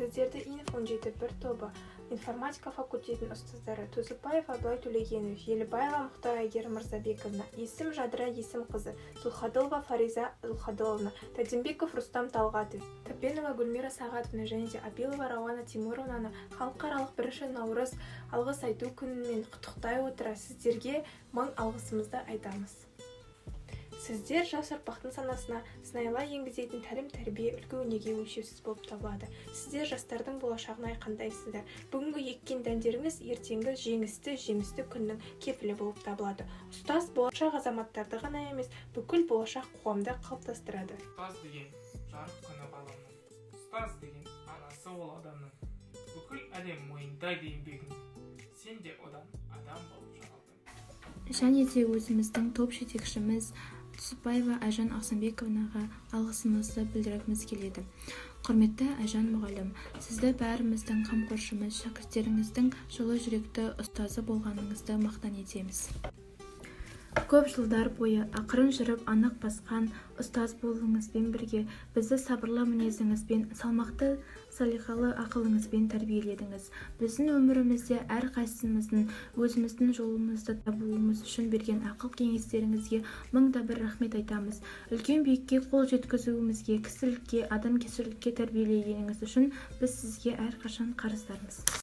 Сіздерді Инф 17 бір тобы информатика факультетінің ұстаздары Тузупаев Абылай Төлегенович, Елібаева Мұхтар Әйгерім Мырзабековна, Есім Жадыра Есімқызы, Зулхадылова Фариза Зулхадыловна, Тәтімбеков Рустам Талғатович, Тапенова Гүлмира Сағатовна және де Абилова Рауана Тимуровнаны халықаралық 1 наурыз алғыс айту күнімен құттықтай отыра, сіздерге мың алғысымызды айтамыз. Сіздер жас ұрпақтың санасына сыңайлай енгізетін тәлім-тәрбие, үлгі-өнеге өлшеусіз болып табылады. Сіздер жастардың болашағын айқындайсыздар. Бүгінгі еккен дәндеріңіз ертеңгі жеңісті, жемісті күннің кепілі болып табылады. Ұстаз болашақ азаматтарды ғана емес, бүкіл болашақ қоғамды қалыптастырады. Ұстаз деген жарық күні ғаламның, ұстаз деген анасы ол адамның. Бүкіл әлем мойындайды еңбегін, сен де одан адам болып жаралдың. Және де өзіміздің топ жетекшіміз Түсіпбаева Айжан Ақсанбековнаға алғысымызды білдіргіміз келеді. Құрметті Айжан мұғалім, сізді бәріміздің қамқоршымыз, шәкірттеріңіздің жылы жүректі ұстазы болғаныңызды мақтан етеміз. Көп жылдар бойы ақырын жүріп, анық басқан ұстаз болуыңызбен бірге, бізді сабырлы мінезіңізбен, салмақты, салиқалы ақылыңызбен тәрбиеледіңіз. Біздің өмірімізде әрқайсымыздың өзіміздің жолымызды табуымыз үшін берген ақыл кеңестеріңізге мың да бір рахмет айтамыз. Үлкен биікке қол жеткізуімізге, кісілікке, адамгершілікке тәрбиелегеніңіз үшін біз сізге әрқашан қарыздармыз.